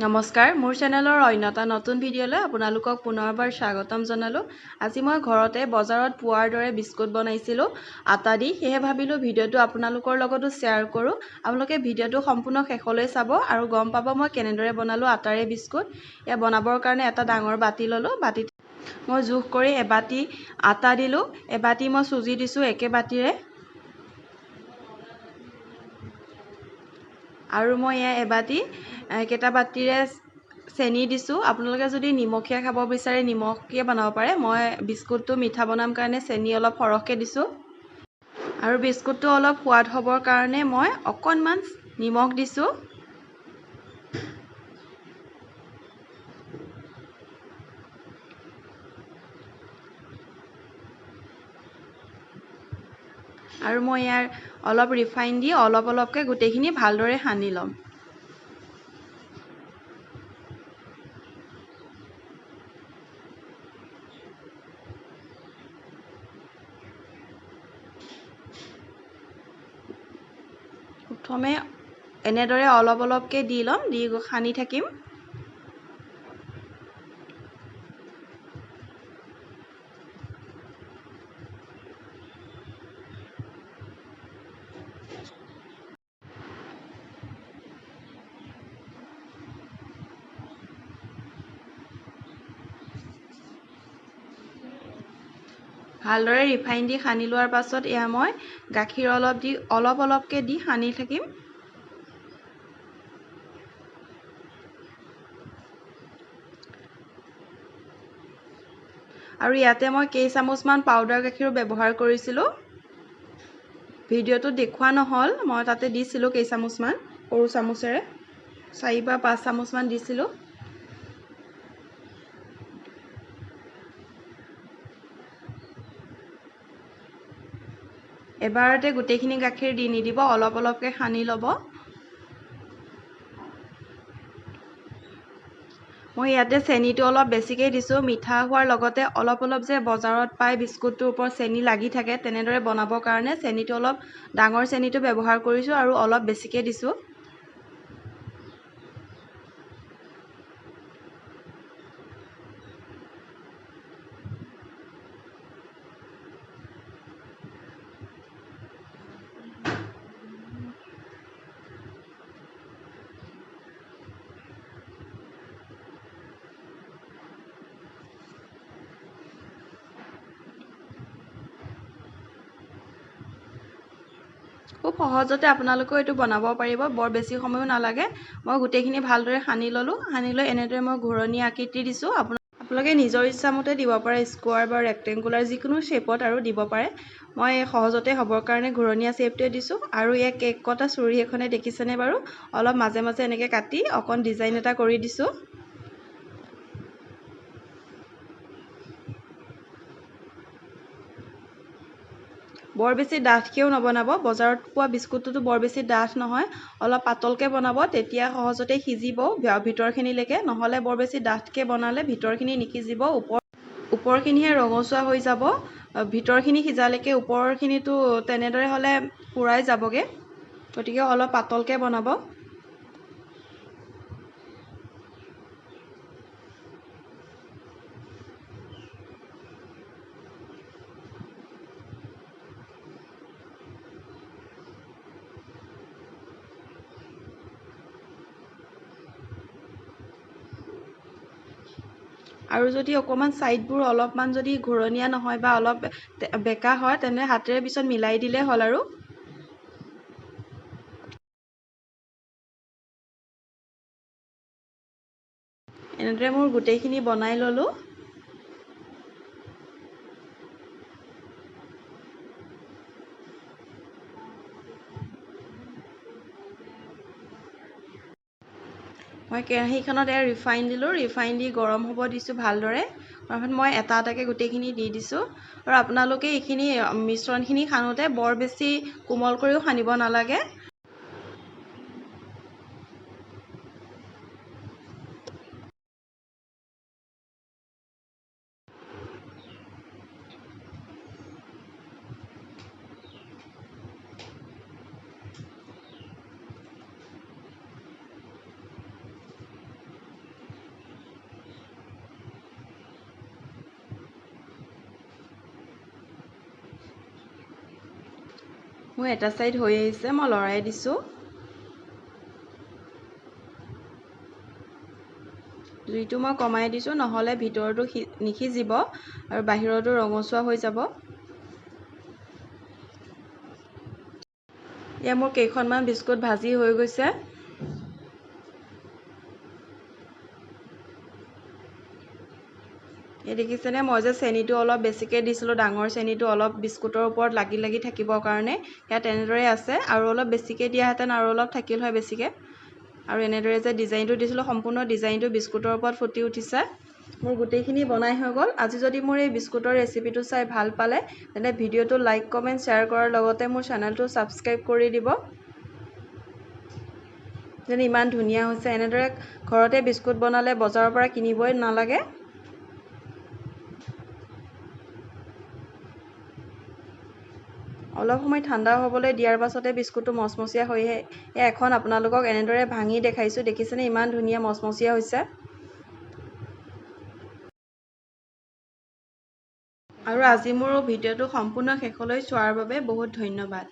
নমস্কাৰ, মোৰ চেনেলৰ অন্য এটা নতুন ভিডিঅ'লৈ আপোনালোকক পুনৰবাৰ স্বাগতম জনালোঁ। আজি মই ঘৰতে বজাৰত পোৱাৰ দৰে বিস্কুট বনাইছিলোঁ আটা দি, সেয়েহে ভাবিলোঁ ভিডিঅ'টো আপোনালোকৰ লগতো শ্বেয়াৰ কৰোঁ। আপোনালোকে ভিডিঅ'টো সম্পূৰ্ণ শেষলৈ চাব আৰু গম পাব মই কেনেদৰে বনালোঁ আটাৰে বিস্কুট। এয়া বনাবৰ কাৰণে এটা ডাঙৰ বাতি ল'লোঁ, বাতিত মই জোখ কৰি এবাতি আটা দিলোঁ, এবাতি মই চুজি দিছোঁ একে বাতিৰে, আৰু মই এয়া এবাতি একেটা বাতিৰে চেনি দিছোঁ। আপোনালোকে যদি নিমখীয়া খাব বিচাৰে নিমখীয়া বনাব পাৰে। মই বিস্কুটটো মিঠা বনাম কাৰণে চেনি অলপ সৰহকৈ দিছোঁ, আৰু বিস্কুটটো অলপ সোৱাদ হ'বৰ কাৰণে মই অকণমান নিমখ দিছোঁ। আৰু মই ইয়াৰ অলপ ৰিফাইন দি অলপ অলপকৈ গোটেইখিনি ভালদৰে সানি ল'ম। প্ৰথমে এনেদৰে অলপ অলপকৈ দি ল'ম, দি সানি থাকিম। ভালদৰে ৰিফাইন দি সানি লোৱাৰ পাছত এয়া মই গাখীৰ অলপ দি অলপ অলপকৈ দি সানি থাকিম। আৰু ইয়াতে মই কেইচামুচমান পাউডাৰ গাখীৰো ব্যৱহাৰ কৰিছিলোঁ, ভিডিঅ'টোত দেখুওৱা নহ'ল, মই তাতে দিছিলোঁ কেইচামুচমান, সৰু চামুচেৰে 4 বা 5 চামুচমান দিছিলোঁ। এবাৰতে গোটেইখিনি গাখীৰ দি নিদিব, অলপ অলপকৈ সানি ল'ব। মই ইয়াতে চেনিটো অলপ বেছিকৈ দিছোঁ, মিঠা হোৱাৰ লগতে অলপ অলপ যে বজাৰত পাই বিস্কুটটোৰ ওপৰত চেনি লাগি থাকে তেনেদৰে বনাবৰ কাৰণে চেনিটো অলপ ডাঙৰ চেনিটো ব্যৱহাৰ কৰিছোঁ আৰু অলপ বেছিকৈ দিছোঁ। খুব সহজতে আপোনালোকেও এইটো বনাব পাৰিব, বৰ বেছি সময়ো নালাগে। মই গোটেইখিনি ভালদৰে সানি ল'লোঁ, সানি লৈ এনেদৰে মই ঘূৰণীয়া আকৃতি দিছোঁ। আপোনালোকে নিজৰ ইচ্ছামতে দিব পাৰে, স্কোৱাৰ বা ৰেক্টেংগুলাৰ যিকোনো শ্বেপত আৰু দিব পাৰে। মই সহজতে হ'বৰ কাৰণে ঘূৰণীয়া শ্বেপটোৱে দিছোঁ। আৰু ইয়াৰ কেক কটা চুৰি এখনে দেখিছেনে বাৰু, অলপ মাজে মাজে এনেকৈ কাটি অকণ ডিজাইন এটা কৰি দিছোঁ। বৰ বেছি ডাঠকৈও নবনাব, বজাৰত পোৱা বিস্কুটটোতো বৰ বেছি ডাঠ নহয়, অলপ পাতলকৈ বনাব, তেতিয়া সহজতে সিজিব ভিতৰখিনিলৈকে। নহ'লে বৰ বেছি ডাঠকৈ বনালে ভিতৰখিনি নিসিজিব, ওপৰখিনিহে ৰঙচুৱা হৈ যাব, ভিতৰখিনি সিজালৈকে ওপৰখিনিতো তেনেদৰে হ'লে পুৰাই যাবগৈ, গতিকে অলপ পাতলকৈ বনাব। আৰু যদি অকণমান ছাইডবোৰ অলপমান যদি ঘূৰণীয়া নহয় বা অলপ বেঁকা হয় তেনে হাতেৰে পিছত মিলাই দিলেই হ'ল আৰু। এনেদৰে মোৰ গোটেইখিনি বনাই ল'লোঁ। মই কেৰাহীখনত এয়া ৰিফাইন দিলোঁ, ৰিফাইন দি গৰম হ'ব দিছোঁ ভালদৰে। তাৰপিছত মই এটা এটাকৈ গোটেইখিনি দি দিছোঁ। আৰু আপোনালোকে এইখিনি মিশ্ৰণখিনি সানোতে বৰ বেছি কোমল কৰিও সানিব নালাগে। মোৰ এটা ছাইড হৈ আহিছে, মই লৰাই দিছোঁ। জুইটো মই কমাই দিছোঁ, নহ'লে ভিতৰটো নিসিজিব আৰু বাহিৰতো ৰঙচুৱা হৈ যাব। এয়া মোৰ কেইখনমান বিস্কুট ভাজি হৈ গৈছে। এই দেখিছেনে, মই যে চেনিটো অলপ বেছিকৈ দিছিলোঁ, ডাঙৰ চেনিটো অলপ বিস্কুটৰ ওপৰত লাগি লাগি থাকিবৰ কাৰণে, সেয়া তেনেদৰে আছে। আৰু অলপ বেছিকৈ দিয়াহেঁতেন আৰু অলপ থাকিল হয় বেছিকৈ। আৰু এনেদৰে যে ডিজাইনটো দিছিলোঁ, সম্পূৰ্ণ ডিজাইনটো বিস্কুটৰ ওপৰত ফুটি উঠিছে। মোৰ গোটেইখিনি বনাই হৈ গ'ল। আজি যদি মোৰ এই বিস্কুটৰ ৰেচিপিটো চাই ভাল পালে, তেন্তে ভিডিঅ'টো লাইক, কমেণ্ট, শ্বেয়াৰ কৰাৰ লগতে মোৰ চেনেলটো ছাবস্ক্ৰাইব কৰি দিব। যেনে ইমান ধুনীয়া হৈছে। এনেদৰে ঘৰতে বিস্কুট বনালে বজাৰৰ পৰা কিনিবই নালাগে। অলপ সময় ঠাণ্ডা হ'বলৈ দিয়াৰ পাছতে বিস্কুটটো মচমচীয়া হৈ আহে। এই এখন আপোনালোকক এনেদৰে ভাঙি দেখাইছোঁ, দেখিছেনে ইমান ধুনীয়া মচমচীয়া হৈছে। আৰু আজি মোৰ ভিডিঅ'টো সম্পূৰ্ণ শেষলৈ চোৱাৰ বাবে বহুত ধন্যবাদ।